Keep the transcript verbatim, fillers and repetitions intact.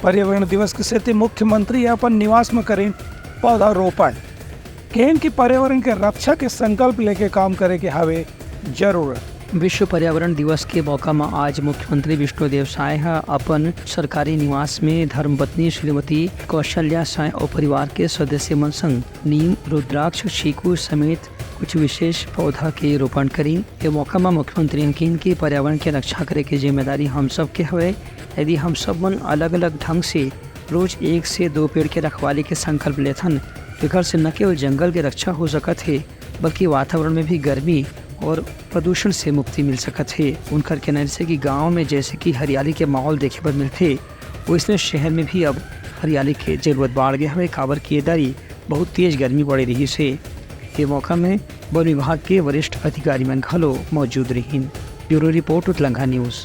पर्यावरण दिवस के सेती मुख्यमंत्री अपन निवास म करिन पौधारोपण। कहिन कि पर्यावरण के रक्षा के संकल्प लेके काम करे के हवे जरूरत। विश्व पर्यावरण दिवस के मौका म आज मुख्यमंत्री विष्णुदेव साय ह अपन सरकारी निवास में धर्मपत्नी श्रीमती कौशल्या साय अउ परिवार के सदस्य मन संग नीम, रुद्राक्ष, चीकू समेत कुछ विशेष पौधा के रोपण करिन। ए मौका म मुख्यमंत्री ह किहिन कि पर्यावरण के रक्षा करे के जिम्मेदारी हम सब के हवय। यदि हम सब मन अलग-अलग ढंग से रोज एक से दो पेड़ के रखवाली के संकल्प लेथन, तेकर से न केवल जंगल के रक्षा हो सकत हे, बल्कि वातावरण में भी गर्मी और प्रदूषण से मुक्ति मिल सकत हे। उनकर कहना हे कि गांव में जैसे कि हरियाली के माहौल देखे बर मिलथे, वैसने शहर में भी अब हरियाली के जरूरत बाढ़ गए हवे, काबर कि ये दारी बहुत तेज गर्मी पड़े रहिस हे। ये मौका में वन विभाग के वरिष्ठ अधिकारी मन घलो मौजूद रहिन। Bureau report, Utlangha news.